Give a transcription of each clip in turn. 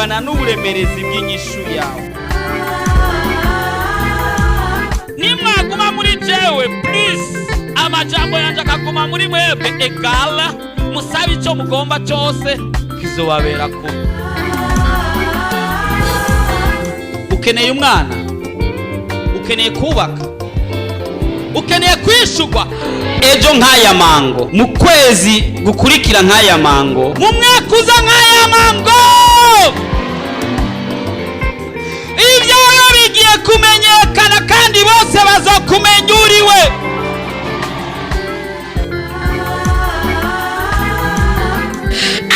Bungana n'uburemerezi bw'inyishu yawe. Nimwaguma muri jewe, please, amajambo yanje akaguma muri mwebwe, egala musabe ico mugomba cyose, kizobabera kubi. Ukeneye umwana, ukeneye kubaka, ukeneye kwishurwa ejo nk'aya mango, mu kwezi gukurikira nk'aya mango, mu mwaka uza nk'aya mango. Ibyawe bigiye kumenyekana kandi bose bazokumenya uriwe.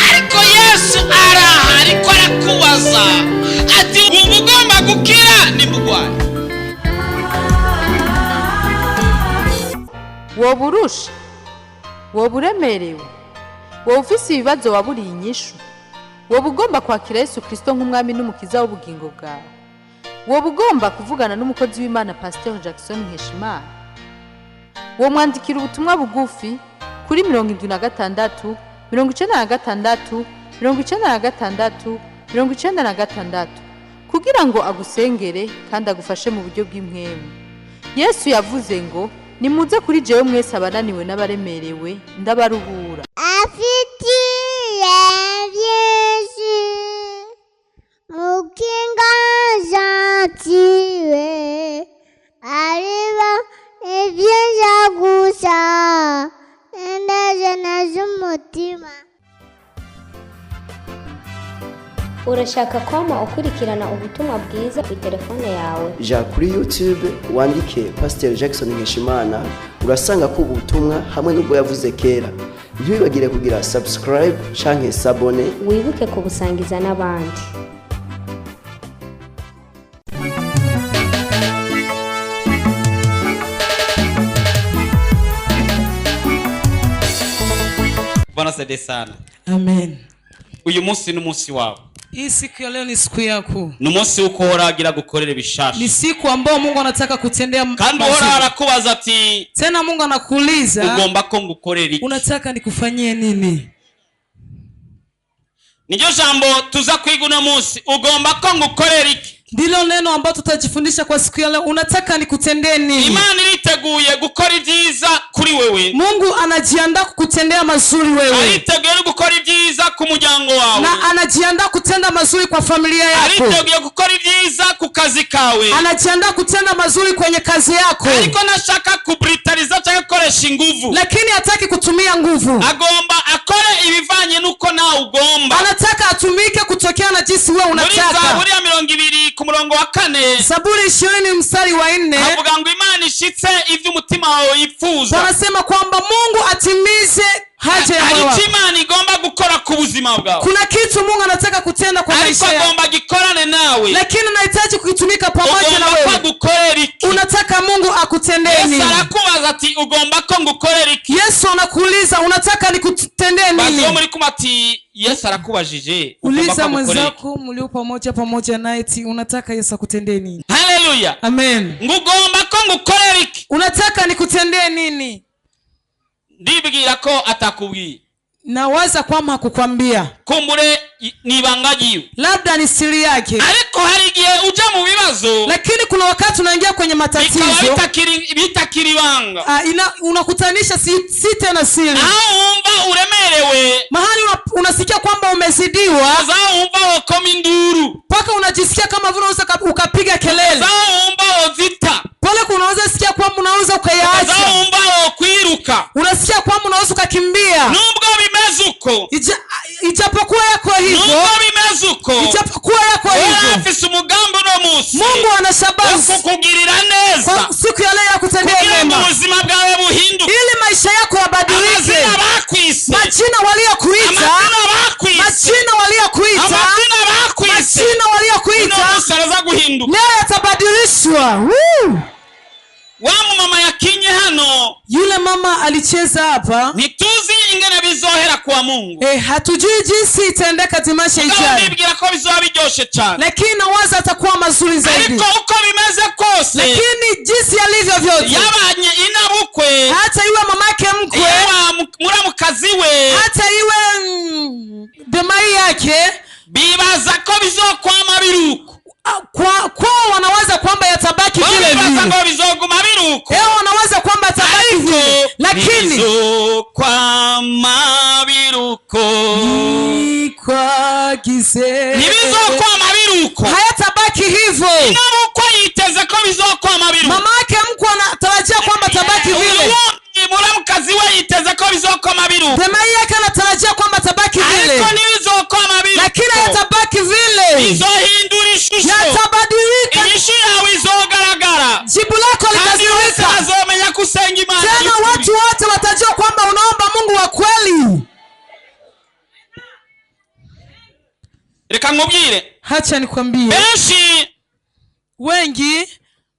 Ariko Yesu araha, ariko arakubaza ati: "Wumva ugomba gukira nimugwaye?" Woba urusha, woba uremerewe, woba ufise ibibazo waburiye inyishu, woba ugomba kwakira Yesu Kirisito nk'umwami n'umukiza w'ubugingo bwawe, woba ugomba kuvugana n'umukozi w'Imana Pasiteri Jackson Nkeshimana, womwandikira ubutumwa bugufi kuri 76 96 96 96 kugira ngo agusengere kandi agufashe mu buryo bw'impwemu. Yesu yavuze ngo: "Nimuze kuri jewe mwese abananiwe n'abaremerewe, ndabaruhura." Afitiye byinshi mukinga jantiwe ariba ibyiza gusa indajana z'umutima. Urashaka kwama ukurikirana ubutumwa bwiza ku telefone yawe? Ja kuri YouTube wandike Pasiteri Jackson Nkeshimana, urasanga ko ubutumwa hamwe n'ubwo yavuze kera. Ntiwibagire kugira subscribe canke sabone. Wibuke kubusangiza n'abandi. Bwana sede sana. Amen. Uyu munsi ni umunsi wawe. Hii siku ya leo ni siku yako. Ni umunsi w'uko Uhoraho agira gukorera ibishasha. Ni siku ambayo Mungu anataka kutendea Kandi Uhoraho mazuri. arakubaza ati: Tena Mungu anakuuliza, "Ugomba ko ngukorera iki?" unataka nikufanyie nini? Niryo jambo tuza kwiga uno munsi: ugomba ko ngukorera iki? Ndilo neno ambalo tutajifundisha kwa siku ya leo. Unataka nikutendee nini? Imana iriteguye gukora ibyiza kuri wewe. Mungu anajiandaa kukutendea mazuri wewe, Ariteguye no gukora ibyiza ku muryango wawe. Na anajiandaa kutenda mazuri kwa familia yako. Ariteguye gukora ibyiza ku kazi kawe. Anajiandaa kutenda mazuri kwenye kazi yako, Ariko ntashaka kubritariza cyangwa gukoresha inguvu. Lakini hataki kutumia nguvu. Agomba akore ibivanye n'uko nawe ugomba. Anataka atumike kutokea na jinsi wewe Muri unataka. Zaburi ya 20 ku murongo wa 4, Zaburi 20 mstari wa 4, havuga ngo Imana ishitse ibyo umutima wawe wifuza. Wanasema kwamba Mungu atimize haja ya Hari moyo icyo wako. Imana igomba gukora ku buzima bwawe, Kuna kitu Mungu anataka kutenda kwa ariko maisha yako, agomba gikorane nawe. Lakini anahitaji kuitumika pamoja na Ugomba ko wewe. agukorera iki? Unataka Mungu akutendee Yesu nini? arakubaza ati: "Ugomba ko ngukorera iki?" Yesu anakuuliza, unataka nikutendee Bazi nini? wo muri kumwe ati: "Yesu arakubajije, ugomba Uliza ko agukorera iki?" mwenzako mlio pamoja pamoja naye ti unataka Yesu akutendee nini? Haleluya. Amen. Ngo ugomba ko ngukorera iki? Unataka nikutendee nini? Ndibwira ko atakubwiye. Nawaza kwamba hakukwambia. Kumbure ni ibanga ryiwe. Labda ni siri yake. Ariko hari igihe uja mu bibazo, Lakini kuna wakati unaingia kwenye bikaba matatizo, bitakiri ibanga, unakutanisha si tena siri. Aho wumva uremerewe, Mahali unasikia kwamba umezidiwa, aho wumva wokoma induru, mpaka unajisikia kama vile unaweza ukapiga kelele. Aho wumva wozita, Pale unaweza sikia kwamba unaweza ukayaacha. aho wumva wokwiruka. Unasikia kwamba unaweza ukakimbia. Nubwo bimeze uko, Ijapokuwa yako hivyo, nubwo bimeze uko, ijapokuwa yako Uhoraho hivyo, afise umugambi uno munsi Mungu ana wo shabaha kukugirira neza, kwa siku ya leo ya kutendea kugira ngo mema, ubuzima bwawe buhinduke. Ili maisha yako yabadilike. Amazina bakwise, Majina waliokuita, amazina bakwise, majina waliokuita, amazina bakwise, majina uno waliokuita munsi araza guhinduka. leo yatabadilishwa. Woo! Wa mumama yakinye hano, Yule mama alicheza hapa. Ntituzi ingene bizohera kuwa Mungu. Hatujui jinsi itaendeka dimasha Mugabo ijayo, ndibwira ko bizoba biryoshe cyane. Lakini nawaza atakuwa mazuri zaidi. Ariko uko bimeze kose, Lakini jinsi yalivyo vyote, yabanye inabukwe, hata iwe mamake mkwe, yaba muramukazi we, hata iwe demai yake, Bibaza ko bizokwama biruko. Ah, kwa kwao wanawaza kwamba yatabaki Bo vile bibaza vile. ngo bizoguma biruko. Eo wanawaza kwamba yatabaki vile, lakini ntibizokwama biruko. Nikwagize. Ntibizokwama biruko. Hayatabaki hivyo. Inabukwe yiteze ko bizokwama biruko. Mama yake mkwe anatarajia kwamba tabaki vile. Uyu muramukazi we yiteze ko bizokwama biruko. Jamii yake anatarajia kwamba tabaki vile, Ariko ntibizokwama lakini biruko. hayatabaki vile, Bizohindura ishusho. yatabadilika. Inyishu yawe izogaragara. Jibu lako Kandi bose litadhihirika. bazomenya ko usenga Imana Tena y'ukuri. watu wote watajua kwamba unaomba Mungu wa kweli. Reka nkubwire. Hacha nikwambie, Benshi wengi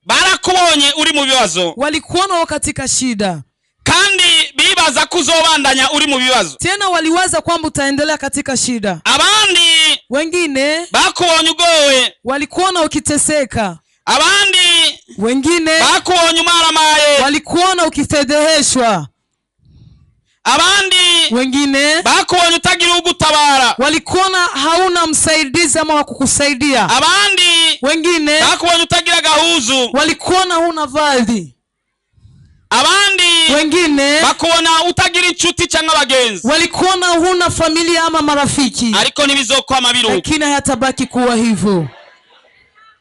barakubonye uri mu bibazo, walikuona katika shida, kandi bibaza ko uzobandanya uri mu bibazo. Tena waliwaza kwamba utaendelea katika shida. Abandi Wengine bakubonye ugowe. Walikuona ukiteseka. Abandi Wengine bakubonye umaramaye. Walikuona ukifedheheshwa. Abandi Wengine bakubonye utagira ugutabara. Walikuona hauna msaidizi ama wa kukusaidia. Abandi Wengine bakubonye utagira agahuzu. Walikuona huna vazi. Abandi Wengine bakubona utagira inshuti cyangwa abagenzi. Walikuona huna familia ama marafiki, Ariko ntibizokwama biruko. Lakini hayatabaki kuwa hivyo.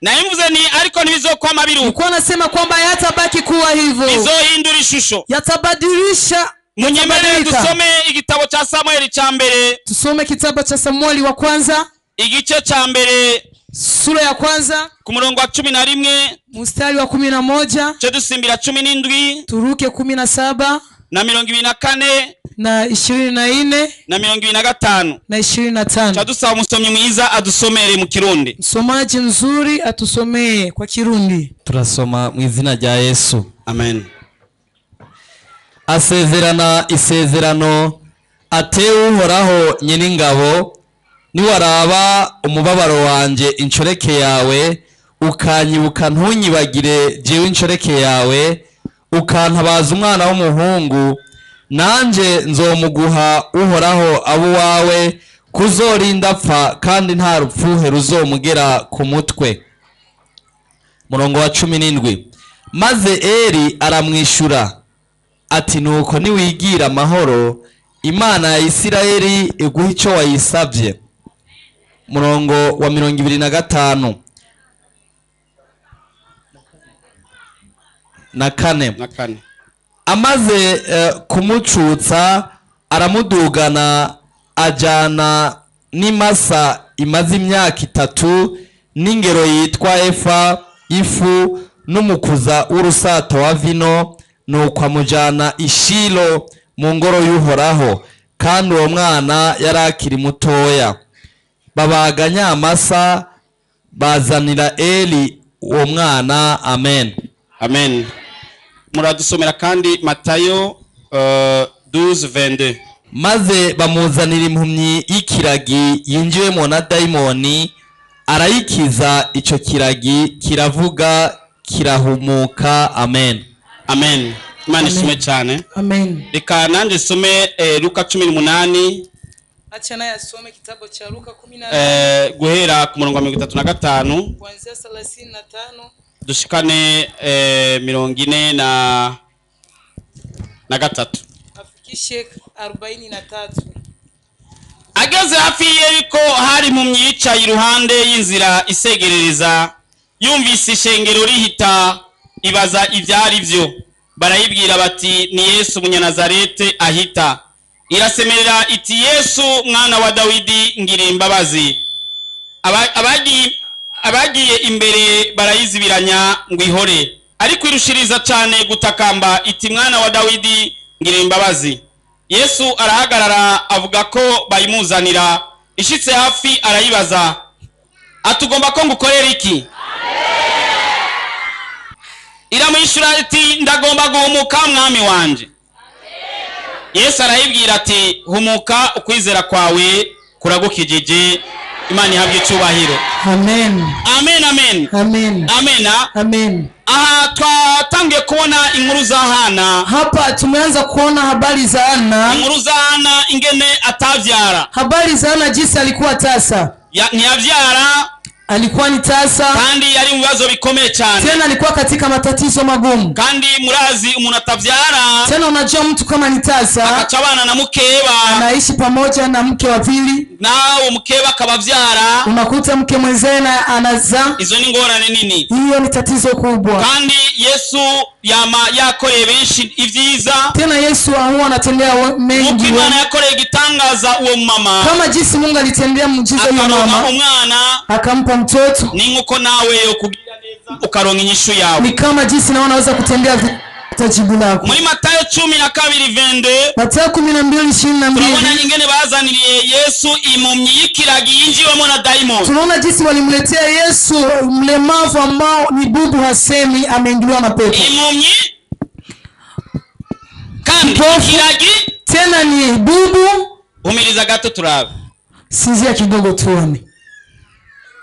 Naimvuze ni ariko ntibizokwama biruko. Nilikuwa nasema kwamba hayatabaki kuwa hivyo, Bizohindura ishusho. Yatabadilisha. Munyemerere Yatabadilika. dusome igitabo cya Samueli cya mbere. Tusome kitabu cha Samueli wa kwanza, Igice cya mbere, sura ya kwanza, ku murongo wa 11, mstari wa 11, cyo dusimbira 17, turuke 17, na 24, na 24, na 25. Na 25. Cyo dusaba umusomyi mwiza adusomere mu Kirundi. Msomaji mzuri atusomee kwa Kirundi. Turasoma mu izina rya Yesu. Amen. Asezerana isezerano atewe Uhoraho nyeningabo, niwaraba umubabaro wanje inshoreke yawe, ukanyibuka ntunyibagire jewe inshoreke yawe, ukantabaza umwana w'umuhungu, nanje nzomuguha Uhoraho abo wawe kuzorinda apfa, kandi nta rupfuhe ruzomugera ku mutwe. Murongo wa 17. Maze Eli aramwishura ati nuko niwigira amahoro, Imana ya Isirayeli iguha icyo wayisabye. Murongo wa 25 na kane. Na kane. Amaze kumucutsa aramudugana ajana n'imasa imaze imyaka 3 n'ingero yitwa efa ifu n'umukuza w'urusato wa vino, nuko amujana ishilo mu ngoro y'Uhoraho, kandi uwo mwana yari akiri mutoya. Babaga nyamasa bazanira Eli uwo mwana. Amen. Amen. Muradusomera kandi Matayo 12:22. Maze bamuzanira impumyi y'ikiragi yinjiwemo na dayimoni, arayikiza, ico kiragi kiravuga kirahumuka. Amen. Amen. Imana ishimwe cyane. Amen. Reka nanjye nsome Luka 18. Acha naye asome kitabu cha Luka 18, Guhera ku murongo wa 35, kuanzia 35, dushikane mirongo ine na gatatu. Afikishe 43. Ageze hafi y'Yeriko hari impumyi yicaye iruhande y'inzira isegerereza. Yumvise ishengero rihita ibaza ibyari byo. Barayibwira bati ni Yesu Umunyanazarete ahita. Irasemerera iti Yesu mwana wa Dawidi ngira imbabazi. Abagiye imbere barayizibiranya ngo ihore, ariko irushiriza cyane gutakamba iti mwana wa Dawidi ngira imbabazi. Yesu arahagarara avuga ko bayimuzanira. Ishitse hafi arayibaza atugomba ko ngukorera iki? Iramwishyura iti ndagomba guhumuka mwami wanje. Yesu arayibwira ati humuka, ukwizera kwawe kuragukijije. Imana ihabwe icyubahiro. Amen. Amen, amen. Amen. Amen. Amen. Aha twatangiye kubona inkuru za Hana. Hapa tumeanza kuona habari za Ana. Inkuru za Hana ingene atavyara. Habari za Ana jinsi alikuwa tasa. Ntiyabyara. Alikuwa ni tasa. Kandi yari mu bibazo bikomeye cyane. Tena alikuwa katika matatizo magumu. Kandi murazi umuntu atabyara, Tena unajua mtu kama ni tasa, agaca abana na mukeba, anaishi pamoja na mke wa pili, nawe mukeba akababyara. Unakuta mke mwenzee na anazaa. Izo ni ingorane nini. Hiyo ni tatizo kubwa. Kandi Yesu yama yakoreye benshi ibyiza. Tena Yesu huwa anatendea mengi Nk'uko Imana yakoreye igitangaza uwo mama, kama jinsi Mungu alitendea muujiza huyo akaronka mama, umwana, akampa mtoto, ni nk'uko nawe yokubwira neza ukaronka inyishu yawe. Ni kama jinsi nawe unaweza kutendea jibu lako. Muri Matayo 12:22, Mathayo 12:22, turabona ingene bazaniriye Yesu impumyi y'ikiragi yinjiwemo na dayimoni. Tunaona jinsi walimletea Yesu mlemavu ambao ni bubu, hasemi, ameingiliwa na pepo. Impumyi kandi Kipofu. ikiragi. Tena ni bubu. Humiriza gato turabe. Sinzia kidogo tuone.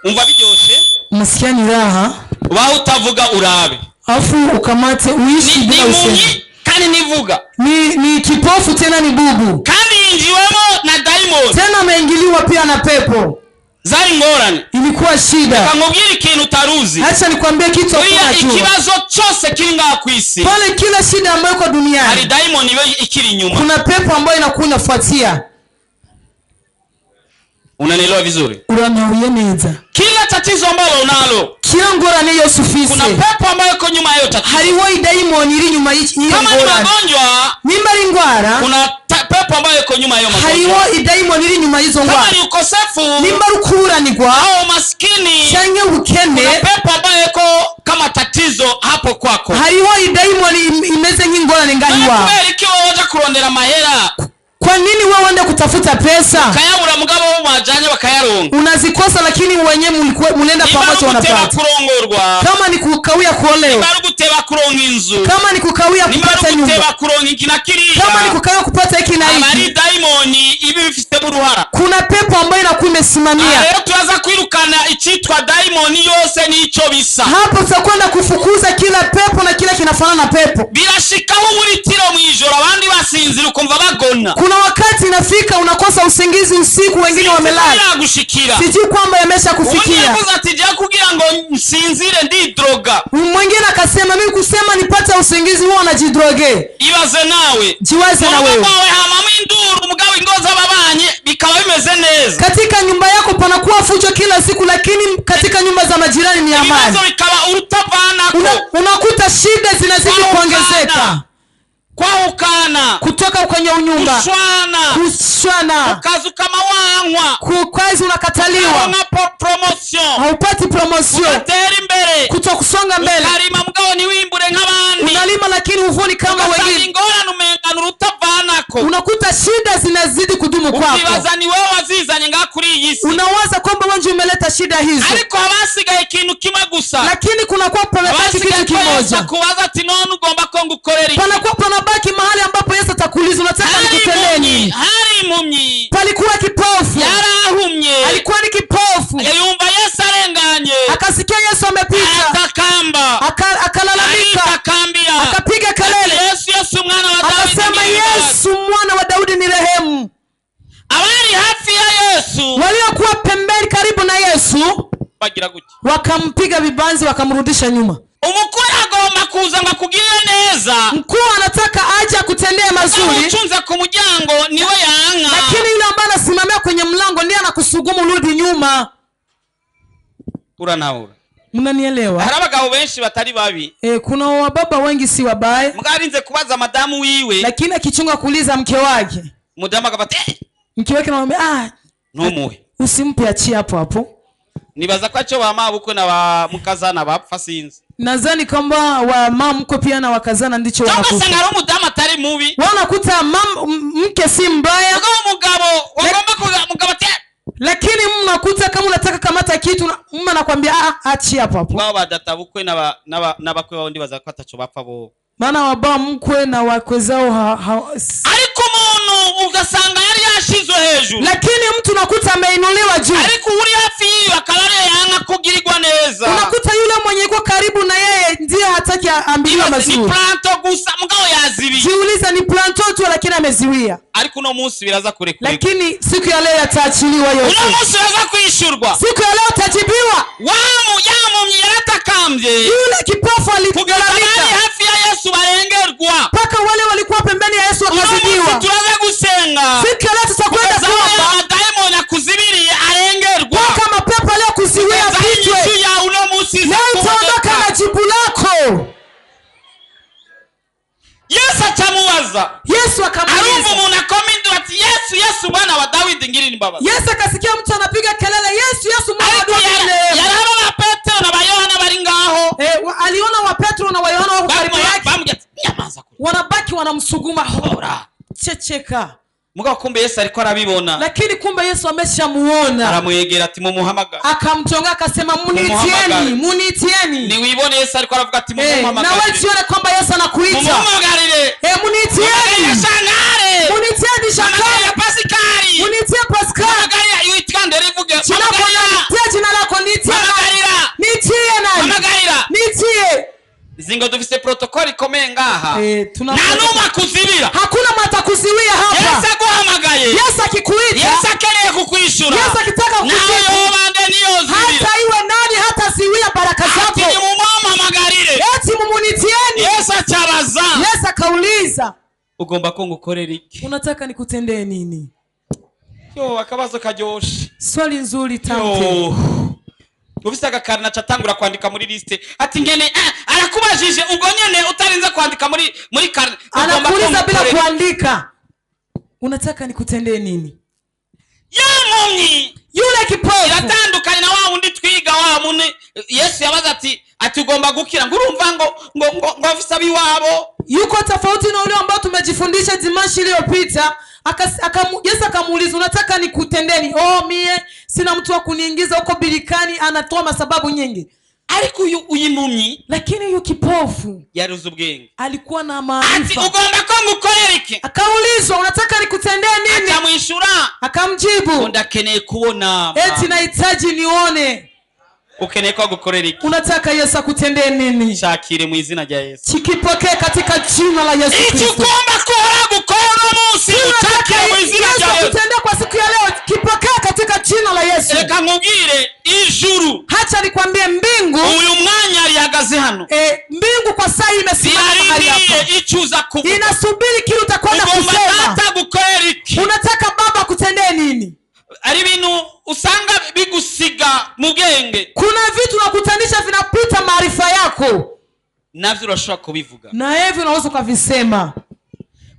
Umva biryoshe. Unasikia ni raha. Ubaho utavuga urabe. Afu ukamate uishi Ni bila impumyi usemi. kandi nivuga. Ni kipofu tena ni bubu. Kandi yinjiwemo na dayimoni. Tena ameingiliwa pia na pepo. Zari ingorane. Ilikuwa shida. Reka nkubwire ikintu utaruzi. Acha nikwambie kitu Buriya hakuna. ikibazo cyose kiri ngaha ku isi, Pale kila shida ambayo iko hari duniani, dayimoni iba ikiri inyuma. kuna pepo ambayo inakuwa inafuatia. Unanielewa vizuri? Uranahuye neza. Kila tatizo ambalo unalo, Kila ngorane yose kuna ufise, pepo ambayo iko nyuma ya hiyo tatizo. hariho idayimoni iri inyuma y'iyo Kama ni ngorane. magonjwa, Nimba ari indwara, kuna pepo ambayo iko nyuma ya hiyo magonjwa. hariho idayimoni iri inyuma y'izo Kama ndwara. ni ukosefu Nimba ari ukuburanirwa au umaskini, canke ubukene, kuna pepo ambayo iko kama tatizo hapo kwako. hariho idayimoni imeze nk'ingorane ngaho None iwawe. kubera iki wowe waja kurondera amahera, Kwa nini wewe uende kutafuta pesa, ukayabura, mugabo bo mwajanye bakayaronka? unazikosa, lakini wenyewe mulienda Nimba ari pamoja uguteba wanapata? kurongorwa, Kama ni kukawia kuolewa, nimba ari uguteba kuronka inzu, kama ni kukawia nimba ari kupata nyumba, uguteba kuronka iki na kiriya, kama ni kukawia kupata hiki na aba ari hiki, dayimoni iba ibifitemo uruhara. kuna pepo ambayo inakuwa Aha imesimamia. rero turaza kwirukana icyitwa dayimoni yose n'icyo bisa. Hapo tutakwenda kufukuza kila pepo na kila kinafanana na pepo. Birashikaho uburitiro mu ijoro abandi basinzira ukumva bagona. Kuna wakati inafika unakosa usingizi usiku, wengine wamelala, Biragushikira. sijui kwamba yamesha Ubundi kufikia. yavuze ati jya kugira ngo nsinzire ndidroga. Mwingine akasema mimi kusema nipate usingizi huwa anajidroge. Ibaze nawe. Jiwaze Mu na rugo wewe. rwawe hamamo induru, mugabo ingo z'ababanyi bikaba bimeze neza. Katika nyumba yako panakuwa fujo kila siku, lakini katika nyumba za majirani ni amani. Ibibazo bikaba urutavanako. Unakuta shida zinazidi kuongezeka. Kwahukana, Kutoka kwenye unyumba, gushwana, kushwana, ukaza ukama wankwa, kukazi unakataliwa, ukaronka promotion, haupati promotion, ugatera imbere, kuto kusonga mbele, ukarima mugabo ntiwimbure nk'abandi, unalima lakini huvuni kama ugasanga wengine, ingorane umengana urutavanako. Unakuta shida zinazidi kudumu kwako. Ukibaza ni wowe wazizanye ngaha kuri iyi si. Unawaza kwamba wewe ndio umeleta shida hizo, Ariko haba hasigaye ikintu kimwe gusa. Lakini kunakuwa pamebaki Haba kitu hasigaye ko Yesu kimoja. akubaza ati none ugomba ko ngukorera iki? Panakuwa panabaki mahali ambapo Yesu atakuuliza unataka Hari nikutendee impumyi, nini? hari impumyi Palikuwa kipofu, yarahumye, alikuwa ni kipofu, yumva Yesu arenganye, akasikia Yesu amepita, aratakamba, akalalamika, aritakambira, akapiga kelele, Yesu, Yesu mwana wa Dawidi, akasema ngirira imbabazi. Yesu mwana wa Daudi ni rehemu. Abari hafi ya Yesu Waliokuwa pembeni karibu na Yesu bagira gutya. wakampiga vibanzi, wakamrudisha nyuma. Umukuru agomba kuza ngo akugirire neza, Mkuu anataka aje akutendee mazuri, ucunze ku muryango niwe yanka. Lakini yule ambaye anasimamia kwenye mlango ndiye anakusuguma urudi nyuma. Uranahura. Mnanielewa? Hari abagabo benshi batari babi, Kuna wababa wengi si wabaya, mugabo arinze kubaza madamu wiwe, lakini akichunga kuuliza mke wake, mudamu akabati mke wake anamwambia ntumuhe. Usimpe, achie hapo hapo. Nibaza ko aco ba mabukwe na ba mukazana bapfa, sinzi. Nadhani kwamba wa mama mkwe pia na wakazana ndicho Cyangwa wanakufa. ugasanga hari umudamu atari mubi, Wanakuta mke si mbaya, mugabo umugabo wagomba kuza mugabo ati lakini mnakuta kama unataka kamata kitu mume anakwambia achie hapo hapo. Mugabo ba data bukwe n'abakwe babo ndibaza ko ataco bapfa bo. Maana wababa mkwe na wakwe zao Ariko umuntu ugasanga yari yashizwe hejuru, lakini mtu unakuta ameinuliwa juu, ariko uri hafi yiwe akaba ariyo yanka kugirirwa neza. Unakuta yule mwenye yuko karibu na yeye ndiye hataki aliambiwa Ibaze, ni mazuri. planto gusa mugabo yazibiye. Jiuliza, ni planto tu lakini ameziwia. Ariko uno munsi biraza kurekurwa. Lakini siku ya leo yataachiliwa Uno yote. munsi biraza kwishurwa. Siku ya leo utajibiwa. Wamu yamumyi yaratakambye Yule kipofu kugeza bari alilalamika hafi ya Yesu barengerwa. mpaka wale walikuwa pembeni ya Yesu Uno munsi wakazidiwa. turaza gusenga Siku ya leo tutakwenda kugeza aho kuomba amadayimoni akuzibiriye arengerwa. mpaka mapepo aliyokuziwia Kugeza aho apitwe. inyishu yawe uno munsi iza Leo utaondoka kuboneka. na jibu lako. Yesu acamubaza. Yesu Arumva akamuuliza. umuntu akoma induru ati Yesu, Yesu mwana wa Dawidi ngirira imbabazi. Yesu akasikia mtu anapiga kelele, Yesu, Yesu mwana wa Ariko Daudi nirehemu. yaraba ba Petero na ba Yohana bari ngaho. Aliona wa Petro na wa Yohana wako karibu yake, Bamubwira ati nyamaza kure. wanabaki wanamsuguma, Hora. checheka. Mugabo kumbe Yesu ariko arabibona. Lakini kumbe Yesu ameshamuona, Aramwegera ati mumuhamagare. akamtonga akasema, munitieni, munitieni. Niwibone Yesu ariko aravuga ati Nawe mumuhamagarire. jione kwamba Yesu anakuita. Mumuhamagarire. Munitieni, Shangare. munitieni Shangare Shakari, Pasikari. munitie Pascal. Hamagarira yitwa rivuge. Jina lako Hamagarira. nani? Tia jina lako, nitie nani? Hamagarira. Nitie nani? Hamagarira. Nitie. Zingo dufise protocol ikomeye ngaha. Nta n'umwe akuzibira. Hakuna mwatakuziwia hapa. Yesu aguhamagaye. Yesu akikuita, Yesu akeneye kukwishura. Yesu akitaka Nawe kukujibu, yobande niyozibira. hata iwe nani hataziwia baraka Ati zako. nimumuhamagarire. Eti mumunitieni. Yesu acabaza. Yesu akauliza, Ugomba ko ngukorera iki? unataka nikutendee nini? Yo, akabazo karyoshe. Swali nzuri tamte. Yo. Ufise agakarina acatangura kwandika muri liste ati ngene arakubajije ubwo nyene utarinze kwandika muri karne. Ugomba ko Anakuuliza bila ngukorera iki? kuandika, unataka nikutendee nini? Ya mpumyi Yule kipofu iratandukanye na wa wundi twiga wa muni Yesu yabaza ati ugomba gukira ngo urumva ngo afise abiwabo. Yuko tofauti na ule ambao tumejifundisha dimashi iliyopita. Yesu akamuuliza unataka nikutendeni? Oh, mie sina mtu wa kuniingiza huko birikani. Anatoa masababu nyingi. Ariko uyu mpumyi Lakini huyu kipofu yaruze ubwenge. alikuwa na Ati maarifa. ugomba ko ngukorera iki? Akaulizwa unataka nikutendee nini? Akamwishura Akamjibu, ndakeneye kubona. eti nahitaji nione. Ukeneye ko agukorera iki? Unataka Yesu akutendee nini? Shakire mu izina rya Yesu. Kikipokee katika jina la Yesu Icyo Kristo. ugomba kuhora gukora uno munsi ucakire mu izina Yesu rya Yesu. akutendee kwa siku ya leo, kipokee katika jina la Yesu. Reka nkubwire ijuru Hacha nikwambie mbingu, uyu mwanya rihagaze hano. Mbingu kwa saa hii imesimama mahali hapa, Zirarindiriye icyo uza kuvuga. inasubiri kile utakwenda Ugomba kusema. data gukorera iki? Unataka baba akutendee nini? Ari ibintu usanga bigusiga mu bwenge. Kuna vitu unakutanisha vinapita maarifa yako, Navyo urashobora kubivuga. na hivyo unaweza ukavisema.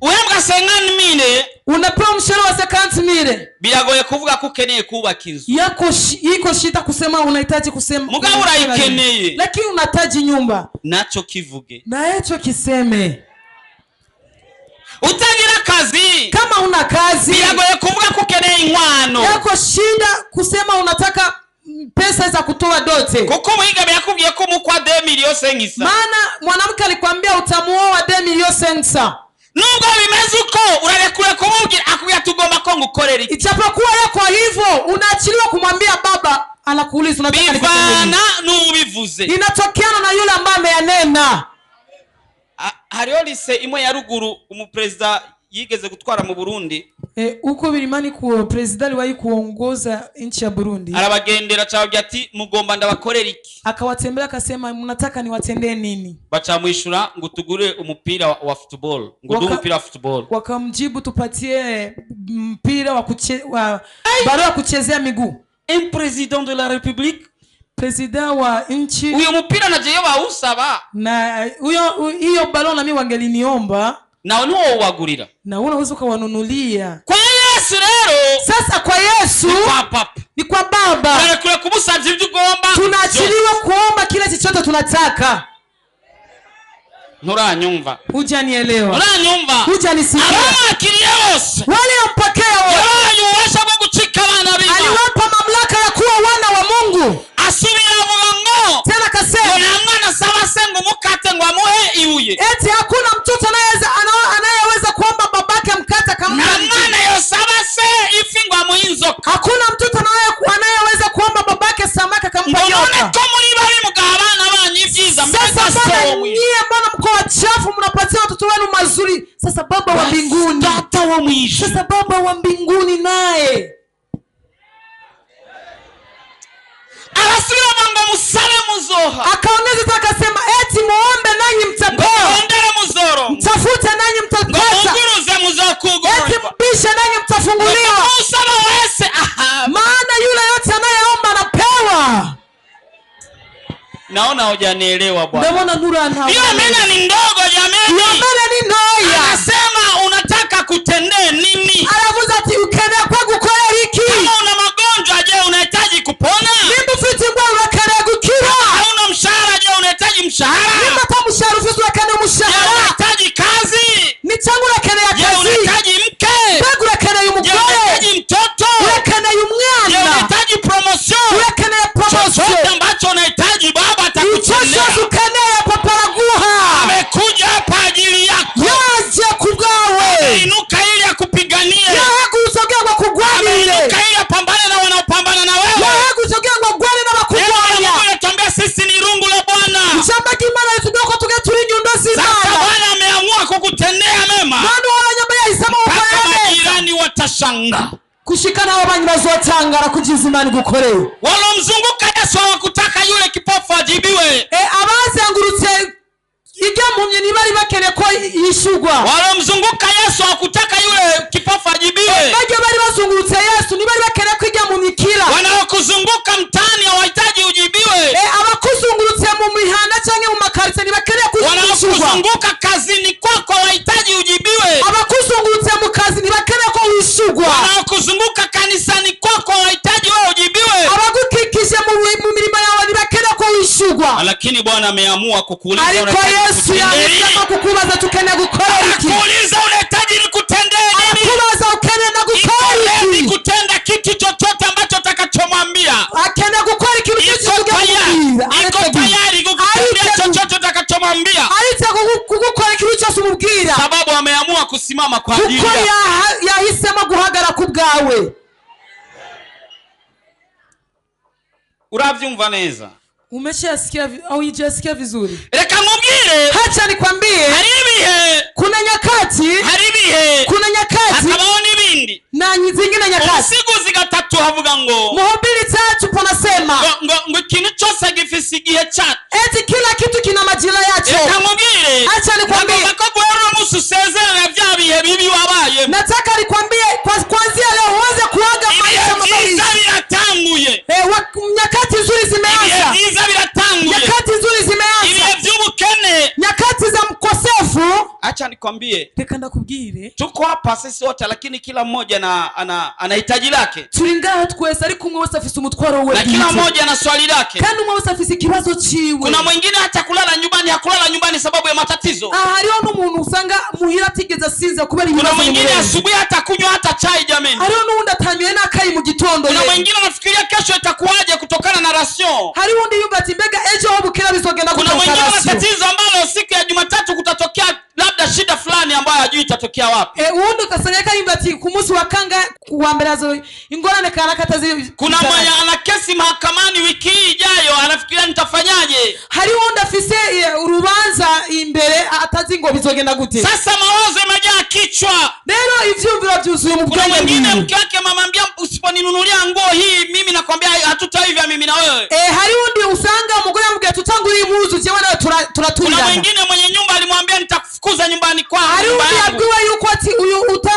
Uhembwa 50,000 Unapewa mshahara wa 50,000 biragoye kuvuga ko ukeneye kubaka inzu. yako iko shida kusema unahitaji kusema, Mugabo urayikeneye. lakini unahitaji nyumba, Naco kivuge. na hicho kiseme. Utagira akazi Kama una kazi biragoye kuvuga ko ukeneye inkwano. yako shinda kusema unataka pesa za kutoa dote, Kuko umwigeme yakubwiye ko umukwa 2,500,000. maana mwanamke alikwambia utamuoa 2,500,000. Nubwo bimeze uko urarekure kumubwira akubwira ati ugomba ko ngukorera iki. Ijapokuwa yako hivyo unaachiliwa kumwambia baba, anakuuliza unataka nikutendee nini? Bivana n'ubivuze. Inatokeana na yule ambaye ameyanena. Hariho lise imwe ya ruguru umuperezida yigeze gutwara mu Burundi. Huko milimani ku president aliwahi kuongoza nchi ya Burundi. Arabagendera acababwira ati mugomba ndabakorera iki? Akawatembelea akasema mnataka niwatendee nini? Bacamwishura ngo tugure umupira wa football, ngo duhe umupira wa football. Wakamjibu tupatie mpira wa barua ya kuchezea miguu. Un président de la République, President wa nchi. Uyo mupira na jeyo bawusaba. Na huyo hiyo balon na mimi wangeliniomba. Nawe ntiwowagurira. Na unaweza ukawanunulia. Kwa Yesu rero. Sasa kwa Yesu ni kwa papa. Ni kwa baba. Tunarekura kumusabye ibyo ugomba. Tunaachiliwa kuomba kile chochote tunataka. Nturanyumva. Hujanielewa. Nturanyumva. Hujanisikia. Abamwakiriye bose. Waliompokea wote. Yabahaye ububasha bwo gucika abana b'Imana. Aliwapa mamlaka ya kuwa wana wa Mungu. Asubira avuga ngo Tena akasema, ngo nta mwana asaba se ngo umukate ngo amuhe ibuye. Eti hakuna mtoto anayeweza kuomba babake mkate akampa Nta jiwe. mwana yosaba se ifi ngo amuhe inzoka. Hakuna mtoto anayeweza kuomba babake samaki akampa Ngo none nyoka. ko muri babi mugaha abana banyu ibyiza, Sasa mbega baba so mwe. nyie watoto wenu mazuri. Sasa baba wa mbinguni, Data wo mu ijuru sasa baba wa mbinguni naye arasubiramo ngo musabe muzoha, akaongeza tu akasema, eti muombe nanyi ngo mtapewa, murondere muzoronka, mtafute nanyi ngo mtapata, muguruze eti muzokugururirwa. mbishe nanyi mtafunguliwa. Usaba wese aha. Maana yule yote anayeomba anapewa. Naona hujanielewa bwana. Ndabona nturantawe. Hiyo amena ni ndogo jamani. Iyo mbere ni ntoya. Anasema unataka kutendee nini? Aravuze ati ukeneye ko gukorera iki? Kama una magonjwa, je, unahitaji kupona? Nimba ufite indwara urakeneye gukira. Hauna mshahara, je, unahitaji mshahara? Nimba atamushahara ufite urakeneye Je, umushahara. unahitaji kazi? Ni cyangwa urakeneye Je, akazi? unahitaji mke? Mbega urakeneye Je, umugore? unahitaji mtoto? Urakeneye Je, umwana? unahitaji promotion? Urakeneye Chochote promotion? ambacho unahitaji Baba Icyo atakutendea. cyose ukeneye papa araguha. Amekuja hapa ajili yako. Yaje ku bwawe. Inuka ili akupiganie. Yahagurutse kugira ngo akugwanire. Ameinuka ili apambane na wanaopambana na wewe. Yahagurutse kugira ngo agwane Neno la n'abakurwanya. Mungu linatuambia sisi ni rungu la Bwana. Ijambo ry'Imana ritubwira ko tugenda turi inyundo Sasa z'Imana. Bwana ameamua kukutendea mema, None uwaranyama yahisemo mpaka gukorera neza. majirani watashangaa. Gushika n'aho abanyu bazotangara kugiza Imana igukoreye. Walomzunguka Yesu hawakutaka yule kipofu ajibiwe. Abazengurutse irya mpumyi ntibari bakeneye ko yishurwa. Walomzunguka Yesu hawakutaka yule kipofu ajibiwe. Barya bari bazungurutse Yesu ntibari bakeneye ko irya mpumyi ikira. Wanaokuzunguka mtaani hawahitaji ujibiwe. Abakuzungurutse mu mihanda cyangwa mu makaritsiye ntibakeneye ko yishurwa. Wanaokuzunguka kazini kwako hawahitaji ujibiwe. Abakuzungurutse mu kazi ntibakeneye ko wishurwa. Wanaokuzunguka kanisani kwako hawahitaji wewe ujibiwe. Abagukikije mu mirimo yawe ntibakeneye ko wishurwa. Lakini Bwana ameamua kukuuliza Ariko unahitaji Yesu kutendee nini? yahisemo kukubaza tukeneye gukora iki. Anakuuliza unahitaji nikutendee nini? Arakubaza ukeneye na Iko gukora ready iki. kutenda kitu chochote ambacho utakachomwambia. Akeneye gukora ikintu cyose Iko tugiye tayari, kumubwira. iko Ariteguye. tayari kukutendea Ariteguye. chochote utakachomwambia, Ariteguye kugukora ikintu cyose umubwira. sababu ameamua kusimama kwa ajili Kuko yako. yahisemo guhagarara ku bwawe. Uravyumva neza? Umeshasikia au hujasikia vizuri? Reka nkubwire, Hacha nikwambie, hari ibihe, kuna nyakati, hari ibihe, kuna nyakati hakabaho n'ibindi. na zingine nyakati. Ubusiguzi gatatu havuga ngo Mhubiri tatu panasema ngo ngo ngo ikintu cyose gifise igihe cyaco. eti kila kitu kina majira yacho. Reka nkubwire, Acha nikwambie, nagomba ko guhera uno munsi usezerera bya bihe bibi wabayemo. nataka nikwambie kuanzia leo uanze kuaga Ibihe maisha byiza mabaya. biratanguye, Nyakati nzuri ibihe zimeanza, byiza biratanguye, nyakati nzuri zimeanza, ibihe by'ubukene. nyakati za mkosefu. Acha nikwambie, Reka ndakubwire, tuko hapa sisi wote, lakini kila mmoja na ana hitaji lake turi ngaha twese ariko umwe wese afise umutwaro we na kila bwite. mmoja ana swali lake. Kandi umwe wese afise ikibazo ciwe. Kuna mwingine hata kulala nyumbani hakulala nyumbani sababu ya matatizo. Aha hariho n'umuntu usanga muhira atigeze asinzira kubera Kuna ibibazo mwingine bimurenze. asubuhi hata kunywa hata chai jameni. Hariho n'uwundi atanyoye n'akayi mu gitondo Kuna ye. mwingine anafikiria kesho itakuwaje kutokana na ration. Hariho undi yumva ati mbega ejo ho bukera bizogenda Kuna gute mwingine ana kukarasiyo. tatizo ambalo siku ya Jumatatu kutatokea labda shida fulani ambayo hajui itatokea wapi. Uwundi ugasanga ariko yumva ati ku munsi wa kanga ku wa mbere hazo ingorane kanaka atazi. Kuna mwenye ana kesi mahakamani wiki hii ijayo, anafikiria nitafanyaje. Hariho undi afise urubanza imbere atazi ngo bizogenda gute. Sasa mawazo yamejaa kichwa. Rero ivyumviro vyuzuye mu Kuna bwenge mwingine bwiwe. mke wake mamambia, usiponinunulia nguo hii mimi nakwambia hatutaivya mimi na wewe. Hariho undi usanga umugore amubwira tutanguriye impuzu jewe nawe Kuna turaturirana. mwingine mwenye nyumba alimwambia nitakufukuza nyumbani kwangu. Hariho nyumba undi yangu. yabwiwe yuko ati uyu uta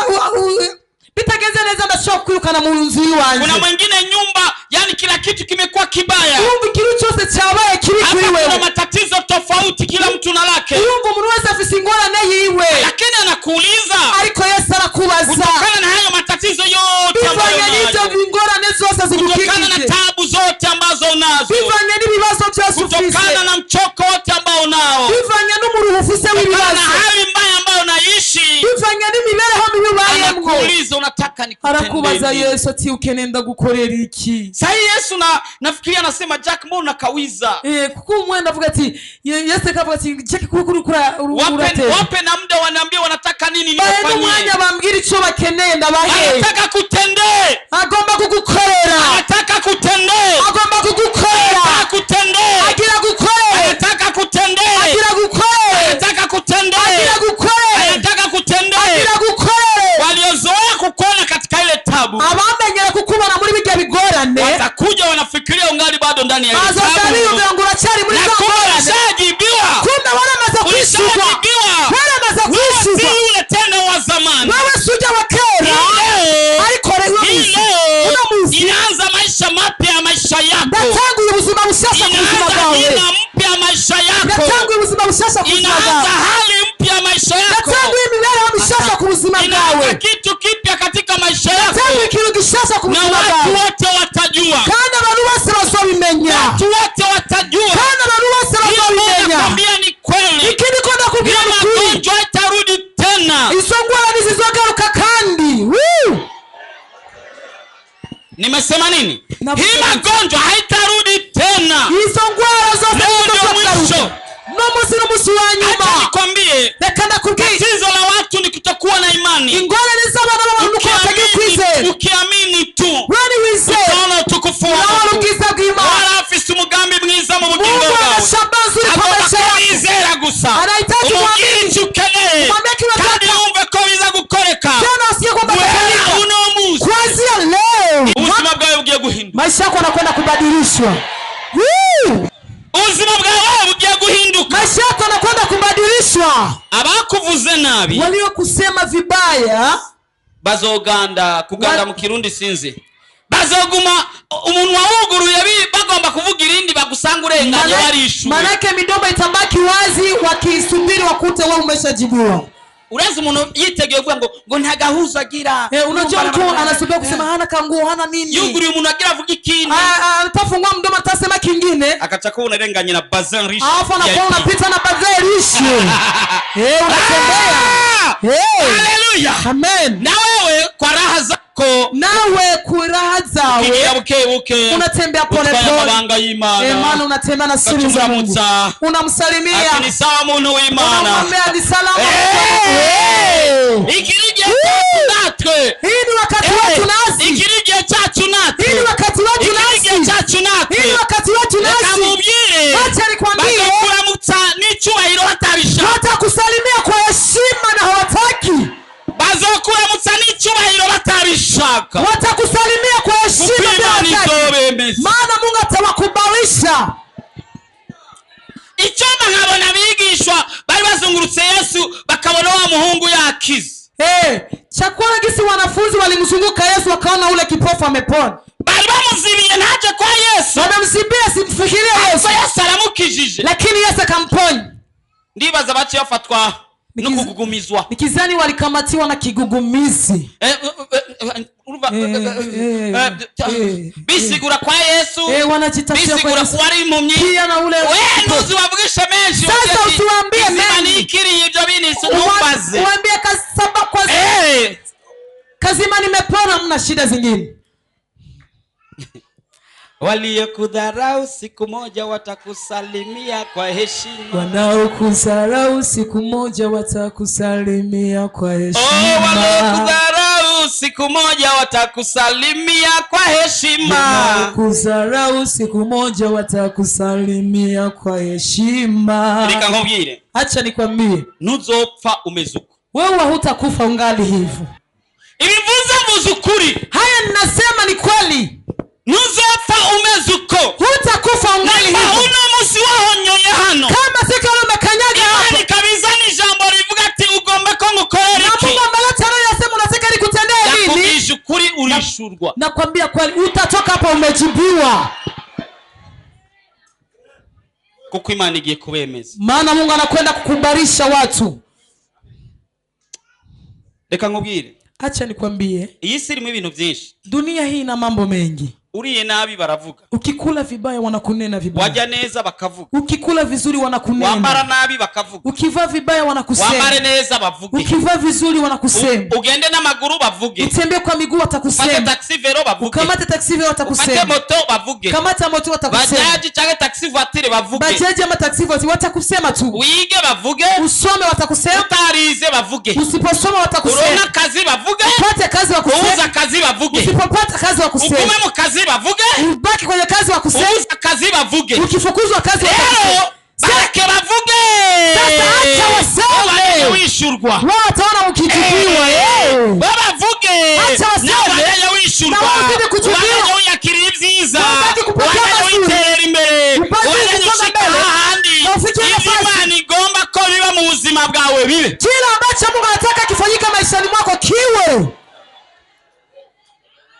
bitagenze neza ndashobora kwirukana mu nzu Kuna y'iwanje. mwingine nyumba, yani kila kitu kimekuwa kibaya. Urumva ikintu cyose cyabaye kibi Hapa kuri kuna wewe. matatizo tofauti, kila mtu na lake, Urumva umuntu wese afise ingorane yiwe. lakini anakuuliza Ariko Yesu arakubaza kutokana na hayo matatizo yote ambayo bivanye n'ibyo unayo, ingorane zose kutokana na zigukikije, tabu zote ambazo unazo, bivanye n'ibibazo byose ufise, kutokana na mchoko wote ambao unao, bivanye n'umuruho ufise kutokana na w'ibibazo, hali mbaya ambayo unaishi, bivanye n'imibereho mibi ubayemwo. anakuuliza unataka nikutendee Arakubaza nini? Yesu ati ukeneye ndagukorera iki? Sasa Yesu na nafikiria anasema Jack, mbona unakawiza? Kuko umwana avuga ati Yesu akavuga ati Jack kuko urikura Wape, uratera. wape na muda waniambie wanataka nini Bahe niwafanyie. n'umwanya bambwira icyo bakeneye ndabahe. Anataka kutendee, Agomba kugukorera, anataka kutendee, agomba kugukorera, anataka kutendee, agira gukorere, anataka kutendee, agira gukorere, anataka kutendee, agira gukorere. bishasha ku buzima Inaanza bwawe. hali mpya maisha yako. Yatanguye imibereho mishasha ku buzima Inaanza bwawe. kitu kipya katika maisha yako, Yatanguye ikintu gishasha ku na buzima watu bwawe, wote watajua, kandi abantu bose bazobimenya. watu wote watajua. Kandi abantu bose Hiyo bazobimenya. nakwambia ni kweli. Ikindi ko ndakubwira Hiyo ni ukuri, magonjwa itarudi tena. izo ngwara ntizizogaruka kandi. Woo! Nimesema nini? Navuga Hii magonjwa haitarudi tena. Izo ngwara zose Leo ndio ntizizogaruka. mwisho. No munsi n'umunsi wa Acha nyuma. nikwambie, Reka ndakubwira, tatizo la watu ni kutokuwa na imani. ingorane z'abana b'abantu nuko batagira Ukiamini, ukwizera. ukiamini tu Wewe niwizera, utaona utukufu wa urabona Mungu. ubwiza bw'Imana. Wala afise umugambi mwiza mu bugingo Mungu bwawe. ana shabaha nzuri kwa Agomba maisha yako. kuwizera gusa, Anahitaji umubwire uamini. icyo ukeneye Umwambie kile kandi unataka. wumve ko biza gukoreka. Tena usikie kwamba Guhera atafanyika. uno munsi Kuanzia leo ubuzima bwawe bugiye guhinduka. maisha yako yanakwenda kubadilishwa. Woo! Ubuzima bwawe bugiye guhinduka. Maisha yako yanakwenda kubadilishwa. Abakuvuze nabi Waliokusema vibaya bazoganda kuganda mu Kirundi sinzi, bazoguma umunwa wuguruye bagomba kuvuga irindi bagusanga urenganye warishuwe. manake midomo itabaki wazi wakisubiri wakute wewe umeshajibiwa. Urazi umuntu yiteguye kuvuga ngo nta gahuzo agira. Unajua mtu anasubiri kusema hana kanguo, hana nini. Yuguruye umuntu agira avuga ikindi, Atafungua mdomo atasema kingine, akaca kubona arenganye na bazin riche alafu anakuwa VIP. unapita na bazee rishi. Unatembea. Haleluya. Amen. Na wewe kwa raha zako Nawe kuraha zawe ukigira buke buke, unatembea pole utwaye pole. amabanga y'Imana. Maana unatembea na siri za Mungu. Ukacuramutsa. Unamsalimia, Ati ni sawa muntu w'Imana. unamwambia ni salama. Iki ni igihe cyacu natwe. Hii ni wakati wetu nasi. Iki ni igihe cyacu natwe. Hii ni wakati wetu Iki ni igihe nasi. cyacu natwe. Hii ni wakati wetu Reka nasi. mubwire, Acha nikwambie, bazokuramutsa n'icyubahiro batabishaka. watakusalimia kwa heshima na hawataki. Bazokuramutsa n'icyubahiro batabishaka. Watakusalimia kwa Kuko heshima bila Imana hawataki. izobemeza. Maana Mungu atawakubalisha. Icyumba nkabona abigishwa bari bazungurutse Yesu bakabona wa muhungu yakize. Chakula gisi wanafunzi walimzunguka Yesu wakaona ule kipofu amepona. Bari bamuzibiye ntaje kwa Yesu, Wamemzibia simfikirie Yesu, ariko Yesu aramukijije. lakini Yesu akamponya. Ndibaza baciye bafatwa no kugugumizwa. Nikizani walikamatiwa na kigugumizi. Urumva, bisigura kwa Yesu, Wanajitafia kwa bisigura Yesu. ku wari impumyi. Pia na ule We ntuzi wavugishe menshi. Sasa uvuge ati, usiwaambie "Izima mengi." nikiriye ibyo binisi ntumbaze. Uambie kasaba kwa kazima nimepona, mna shida zingine. Waliokudharau siku moja watakusalimia kwa heshima. Wanaokusarau siku moja watakusalimia kwa Oh, waliokudharau siku moja watakusalimia kwa heshima. Wanaokusarau siku moja watakusalimia kwa heshima. Reka nkubwire, Acha nikwambie, ntuzopfa umeze uko. wewe hutakufa ungali hivyo. Ibivuze mvuze ukuri. Haya ninasema ni kweli, Ntuzopfa umeze uko. hutakufa ungali Niba hivyo. uno munsi wahonyoye hano, Kama siku leo umekanyaga Imana hapa ikabizana ijambo rivuga ati ugomba ko ngukorera na iki, Mungu ameleta neno yasema unataka nikutendee nini? yakubwije ukuri urishurwa. Nakwambia kweli, utatoka hapa umejibiwa, Kuko Imana igiye kubemeza. maana Mungu anakwenda kukubarisha watu. Reka nkubwire, Acha nikwambie, iyi si irimo ibintu byinshi. dunia hii ina mambo mengi. Uriye nabi baravuga, Ukikula vibaya wanakunena vibaya, wajya neza bakavuga, ukikula vizuri wambara wanakunena, nabi bakavuga, ukivaa vibaya wambare wanakusema, neza bavuge, ukivaa vizuri wanakusema, ugende n'amaguru bavuge, utembee kwa miguu ufate watakusema, taxi vero bavuge, ukamate taksi vile ufate watakusema, moto bavuge, kamata moto watakusema, bajaji cyangwa taxi voiture bavuge, bajaji ama taksi vote watakusema tu, wige bavuge, usome watakusema, utarize bavuge, usiposoma uronke watakusema, akazi bavuge, upate kazi ubuze wakusema, akazi bavuge, usipopata kazi wakusema, ugume mu kazi bavuge, ubaki kwenye kazi wakusema, ubuze akazi bavuge. ukifukuzwa kazi Rero watakusema. bareke bavuge, Sasa acha waseme. Bo wishurwa, Wao wataona ukijibiwa. bo bavuge, Acha waseme. nawe ubandanye wishurwa, Na wao uzidi kujibiwa. ubandanye wiyakirira ibyiza, Ubandanye kupokea ubandanye mazuri. witerera imbere, Ubandanye ubandanye kusonga ushika mbele. hahandi Na ufikie ibyo nafasi. Imana igomba ko biba mu buzima bwawe bibe. Kila ambacho Mungu anataka kifanyike maishani mwako kiwe.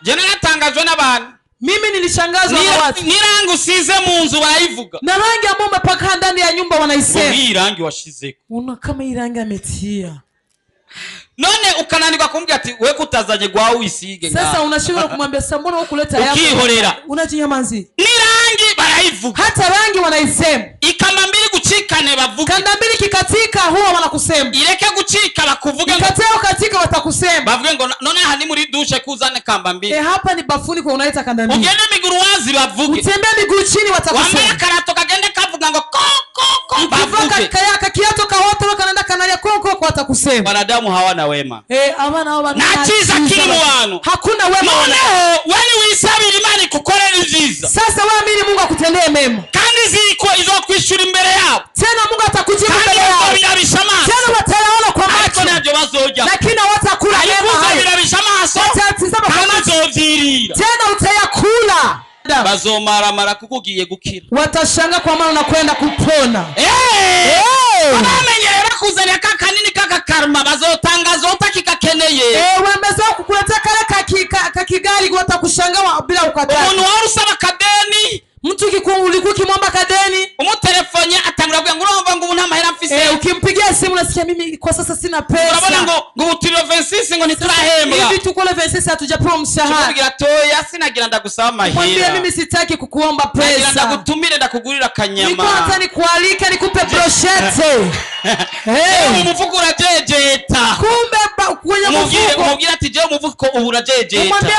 Jye naratangajwe n'abantu. Mimi nilishangazwa na watu N'irangi usize mu nzu barayivuga. na rangi ambayo umepaka ndani ya nyumba. nyumba wanaisema, Nk'iyi rangi washizeko. Una kama hii rangi ametia. None ukananirwa kumubwira ati we kutazanye gwawe wisige Sasa ngaha. unashindwa kumwambia, sasa mbona hukuleta yako? Ukihorera. Unajinyamazi. N'irangi barayivuga. Hata rangi wanaisema. Ikamba mbili gucikane bavuge. Kanda mbili kikatika huwa wanakusema. Ireke gucika bakuvuge ngo Ikatea ukatika watakusema. Bavuge ngo none aha ni muri douche kuzane kamba mbili. E, hapa ni bafuni kwa unaita kanda mbili. Ugende miguru wazi bavuge. Utembee miguu chini Wambare watakusema. akarato kagende kavuga ngo ko ko ko Ukivaa bavuge. kiato kawote kanaenda kanalia ko ko ko watakusema. Wanadamu hawana wema. Eh, abana hao Nta cyiza kiri mu bantu. Hakuna wema. Noneho wari wisabira Imana ikukorera ibyiza. Sasa wewe amini Mungu akutendee mema. Kandi ziko izokwishura imbere yabo. Tena Mungu atakujibu Kandi mbele yao. bazobirabisha amaso. Tena watayaona kwa Ariko macho. ntabyo bazorya. Lakini hawatakula Ariko mema hayo. uzobirabisha amaso. Watatizama kwa Kandi macho. uzovyirira. Tena utayakula. Bazomaramara kuko ugiye gukira. Watashanga kwa maana unakwenda kupona. Eh! Bamenyereye bakuzanira ka kanini kaka karma bazotangaza utakikakeneye. Eh, wameza kukuletea kale kakigali watakushangaa bila ukataa. Umuntu wari usaba akadeni. Mtu ulikuwa ukimwomba kadeni. Umutelefone atangura kuvuga ngo urumva ngo ubu nta mahera mfise. Eh, ukimpigia simu unasikia mimi kwa sasa sina pesa. Urabona ngo ngo ubu turi 26 ngo ntiturahembwa. Hivi tuko le 26 hatujapewa mshahara. Tumubwira toya sinagira ndagusaba Mwambie amahera. mimi sitaki kukuomba Nagira pesa. ndagutumire ndakugurira akanyama. Nilikuwa hata nikualike nikupe brochette. Ewe umufuko urajejeta. Kumbe kwenye Umubwire mfuko. umubwire ati jewe umufuko ubu urajejeta. Umwambie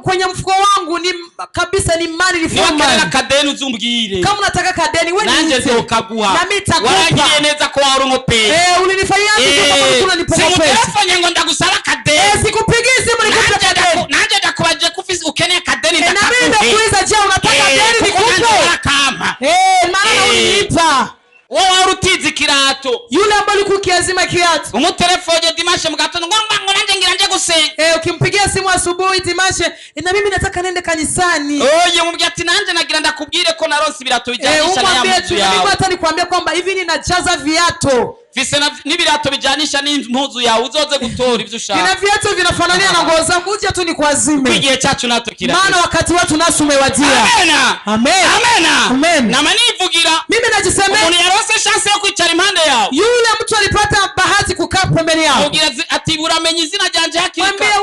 kwenye mfuko wangu ni kabisa ni mali ni Niba full akenera mali. akadeni uzumbwire. Kama unataka kadeni wewe Nanje niite. nzokaguha. Na mimi nitakupa. Warangiriye neza ko wari umupera. Eh, ulinifanyia vitu kama ulikuwa unanipa pesa. Simutelefone ngo ndagusaba akadeni. Eh, sikupigii simu nikupe Nanje kadeni. nanje ndakubaje ko ufise ukeneye akadeni Eh, na mimi ndakaguhe. ndakuuliza je, unataka Eh, deni kuko nanje nikupe? warakampa. Eh, maana Eh. ulinipa. Wowe wari utize ikirato. Yule ambaye alikuwa ukiazima kiatu. Umutelefone dimashe mu gatondo ngo ngo nanje ngira nje gusenga. Eh, ukimpigia simu asubuhi dimashe, na mimi nataka nende kanisani. Oye umubwira ati nanje nagira ndakubwire ko naronse ibirato Eh, bijyanisha na ya umwambie mpuzu tu mimi yawe. hata nikwambia kwamba hivi ninajaza viatu. Mfise n'ibirato bijyanisha n'impuzu yawe uzoze gutora ivyo ushaka. Nina viatu vinafanania na nguo zangu, uje tu nikuazime. Kuko igihe cyacu natwe kirageze. Maana wakati wetu nasi umewadia. Amena. Amen. Amena. Amen. Nama nivugira. Mimi najisemea. Umuntu yaronse chance yo kwicara impande yawe. Yule mtu alipata bahati kukaa pembeni yao. Mubwira ati uramenye izina ryanje hakiri kare. Mwambie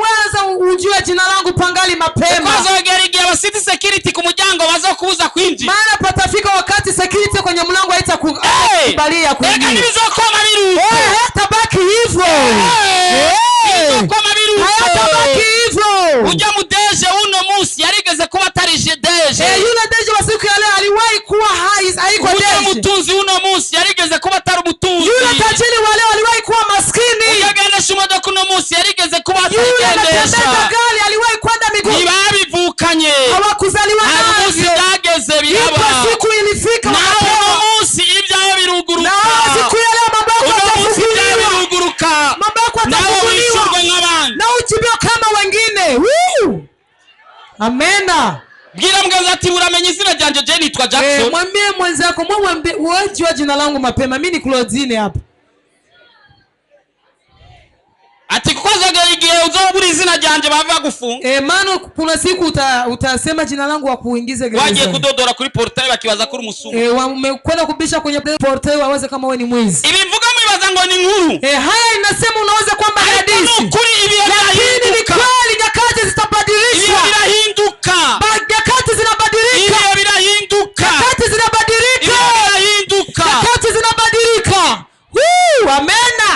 wewe ujue jina langu pangali mapema. Kuko azogera igihe aba city security ku muryango bazokubuza kwinjira. Maana patafika wakati security kwenye mlango haitakubalia Hey! kuingia. Reka ntibizokoma biruko. Eh, hatabaki hivyo. Hey! Eh! Ntibizokoma biruko. Hayatabaki hivyo. Ujya mudeje uno munsi yarigeze kuba atari deje. Eh, yule deje wa siku ya leo aliwahi kuwa hai, haikuwa Ujya deje. mutunzi uno munsi yarigeze kuba atari umutunzi. Yule tajiri wa leo aliwahi kuwa maskini. Ujya agendesha imodoka uno munsi yarigeze kuba Yule atayigendesha. anatembeza gari aliwahi kwenda miguu. Ntibabivukanye. Hawakuzaliwa Hari umunsi navyo. byageze Ipo biraba. siku ilifika Nawe wakapewa. uno munsi ibyawe biruguruka. Na siku ya leo mambo yako Uno munsi ibyawe yatafunguliwa. biruguruka. Mambo yako Nawe yatafunguliwa. wishurwe nk'abandi. Na ujibiwe kama wengine. Woo! Amena. Bwira mugenzi ati uramenye izina ryanje je nitwa Eh, Jackson. mwambie mwenzako, mwambie wewe jua jina langu mapema. Mimi ni Claudine hapa. Ati kuko azogera igihe uzobura izina ryanje bava bagufunga. Eh, maana kuna siku utasema jina langu wakuingize Wagiye gerezani. kudodora kuri portail bakibaza kuri umusuma. Eh, wamekwenda kubisha kwenye portail waweze kama wewe ni mwizi. Ibi mvuga mwibaza ngo ni inkuru. Eh, haya inasema unaweza kwamba Ariko ni hadithi. ukuri ibihe Lakini ni birahinduka. kweli nyakati zitabadilishwa. Ibihe birahinduka. Nyakati zinabadilika. Ibihe birahinduka. Nyakati zinabadilika. Ibihe birahinduka. Nyakati zinabadilika. Woo, amena.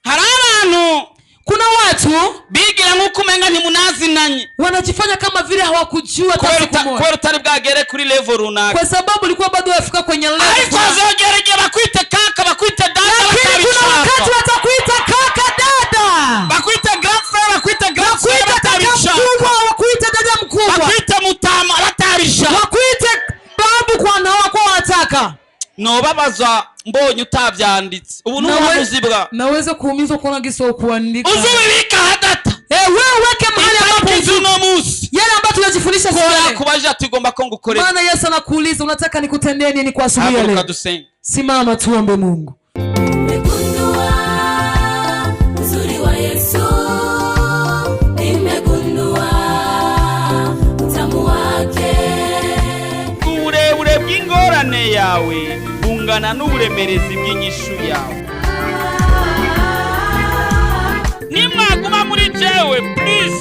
Hari abantu Kuna watu bigira nk'uko umenga ntimunazinanye. wanajifanya kama vile hawakujua hata Kubera siku moja. kubera utari bwagere kuri level runaka. Kwa sababu ulikuwa bado hujafika kwenye level. Ariko hazogera igihe bakwite kaka, bakwite dada, Lakini kuna wakati batabishaka. watakuita kaka, dada. Bakwite grand frère, bakwite grand sœur, Wakuita kaka batabishaka. mkubwa, wakuita dada mkubwa. Bakwite mutama, batabishaka. Wakuite babu kwa na wako wanataka. Nobabaza mbonye utavyanditse. Ubu ni ubuhanuzi bwa. Naweza kuumizwa kuona gisa kuandika. Uzubibika hadata. Eh, wewe weke mahali ambapo Itariki z'uno munsi. yale ambayo tunajifundisha Ko siku ya leo. yakubaje ati ugomba ko ngukorera. Maana Yesu anakuuliza unataka nikutendee nini kwa asubuhi ya Haguruka leo? dusenge. Simama tuombe Mungu. Nimegundua uzuri wa Yesu, nimegundua utamu wake. bw'ingorane yawe bungana n'uburemerezi bw'inyishu yawe. Nimwaguma muri jewe please,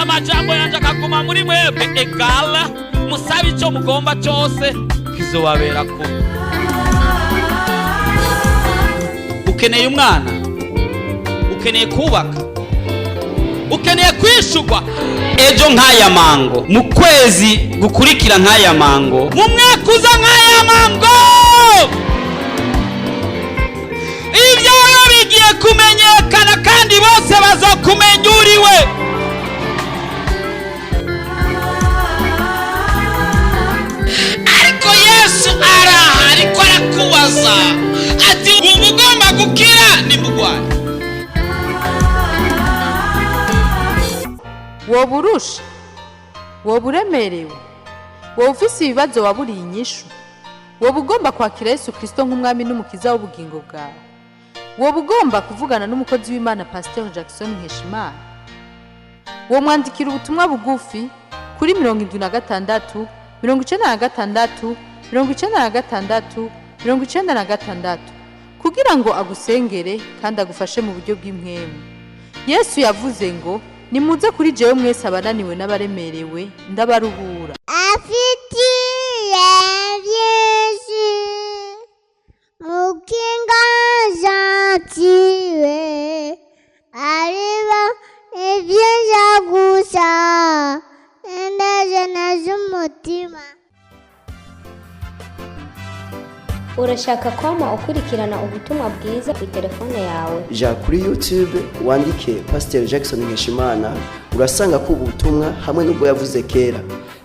amajambo yanje akaguma muri mwebwe, egala musabe icyo mugomba cyose kizobabera ko. Ukeneye umwana, ukeneye kubaka, ukeneye kwishurwa ejo nk'aya mango, mu kwezi gukurikira nk'aya mango, mu mwaka uza nk'aya mango, ibyawe bigiye kumenyekana kandi bose bazokumenya uriwe. Ariko Yesu araha, ariko arakubaza ati: "Wumva ugomba gukira nimugwaye?" Woba urusha, woba uremerewe, woba ufise ibibazo waburiye inyishu, woba ugomba kwakira Yesu Kirisito nk'umwami n'umukiza w'ubugingo bwawe, woba ugomba kuvugana n'umukozi w'Imana Pasiteri Jackson Nkeshimana, womwandikira ubutumwa bugufi kuri 76 96 96 96 kugira ngo agusengere kandi agufashe mu buryo bw'impwemu. Yesu yavuze ngo: "Nimuze kuri jewe mwese abananiwe n'abaremerewe, ndabaruhura." Afitiye byinshi mukinga gentile, ariba ibyiza gusa indajana z'umutima. Urashaka kwama ukurikirana ubutumwa bwiza ku telefone yawe? Ja kuri YouTube wandike Pasiteri Jackson Nkeshimana, urasanga ko ubutumwa hamwe n'ubwo yavuze kera.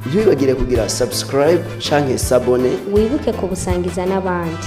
Ntiwibagire kugira subscribe canke s'abonner. Wibuke kubusangiza n'abandi.